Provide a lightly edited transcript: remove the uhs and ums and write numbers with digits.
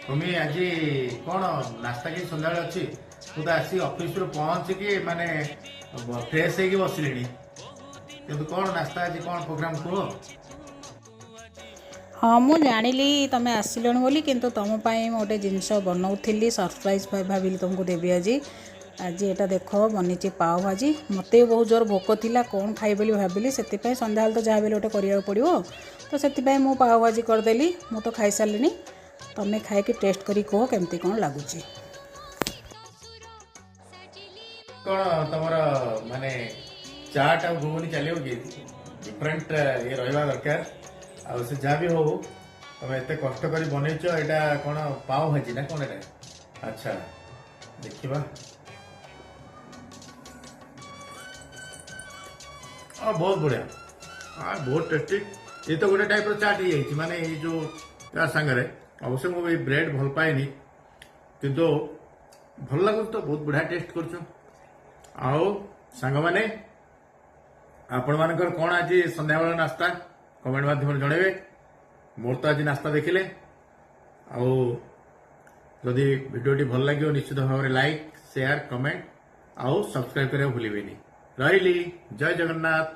ତୁମେ ଆଜି କ'ଣ ନାସ୍ତା କି ସନ୍ଧ୍ୟାବେଳେ ଅଛି? ମୁଁ ତ ଆସି ଅଫିସରୁ ପହଞ୍ଚିକି ମାନେ ଫ୍ରେଶ ହେଇକି ବସିଲିଣି, କିନ୍ତୁ କ'ଣ ନାସ୍ତା ଆଜି, କ'ଣ ପ୍ରୋଗ୍ରାମ କୁହ। ହଁ, ମୁଁ ଜାଣିଲି ତୁମେ ଆସିଲଣି ବୋଲି, କିନ୍ତୁ ତୁମ ପାଇଁ ମୁଁ ଗୋଟେ ଜିନିଷ ବନଉଥିଲି। ସରପ୍ରାଇଜ୍ ଭାବିଲି ତୁମକୁ ଦେବି ଆଜି। ଆଜି ଏଇଟା ଦେଖ, ବନିଛି ପାଓ ଭାଜି। ମୋତେ ବି ବହୁତ ଜୋର ଭୋକ ଥିଲା, କ'ଣ ଖାଇବି ବୋଲି ଭାବିଲି। ସେଥିପାଇଁ ସନ୍ଧ୍ୟାବେଳେ ତ ଯାହା ବି ହେଲେ ଗୋଟେ କରିବାକୁ ପଡ଼ିବ, ତ ସେଥିପାଇଁ ମୁଁ ପାଓ ଭାଜି କରିଦେଲି। ମୁଁ ତ ଖାଇସାରିଲିଣି, ତୁମେ ଖାଇକି ଟେଷ୍ଟ କରି କୁହ କେମିତି କ'ଣ ଲାଗୁଛି। କ'ଣ ତମର ମାନେ ଚାଟ୍ ଆଉ ଘୁଗୁନି ଚାଲିବ କି? ଡିଫରେଣ୍ଟ ଇଏ ରହିବା ଦରକାର। ଆଉ ସେ ଯାହା ବି ହଉ, ତମେ ଏତେ କଷ୍ଟ କରି ବନେଇଛ। ଏଇଟା କ'ଣ ପାଓ ଭାଜି ନା କ'ଣ ଏଇଟା? ଆଚ୍ଛା, ଦେଖିବା। ହଁ, ବହୁତ ବଢିଆ, ବହୁତ ଟେଷ୍ଟି। ଏ ତ ଗୋଟେ ଟାଇପ୍ର ଚାଟ୍ ହେଇଯାଇଛି। ମାନେ ଏଇ ଯୋଉ ତା ସାଙ୍ଗରେ ଅବଶ୍ୟ ମୁଁ ଏଇ ବ୍ରେଡ୍ ଭଲ ପାଏନି, କିନ୍ତୁ ଭଲ ଲାଗୁଛି ତ, ବହୁତ ବଢିଆ ଟେଷ୍ଟ କରୁଛ। ଆଉ ସାଙ୍ଗମାନେ, ଆପଣମାନଙ୍କର କ'ଣ ଆଜି ସନ୍ଧ୍ୟାବେଳ ନାସ୍ତା, କମେଣ୍ଟ ମାଧ୍ୟମରେ ଜଣେଇବେ। ମୋର ତ ଆଜି ନାସ୍ତା ଦେଖିଲେ। ଆଉ ଯଦି ଭିଡ଼ିଓଟି ଭଲ ଲାଗିବ, ନିଶ୍ଚିତ ଭାବରେ ଲାଇକ୍, ସେୟାର, କମେଣ୍ଟ ଆଉ ସବସ୍କ୍ରାଇବ କରିବାକୁ ଭୁଲିବେନି। ରହିଲି, ଜୟ ଜଗନ୍ନାଥ।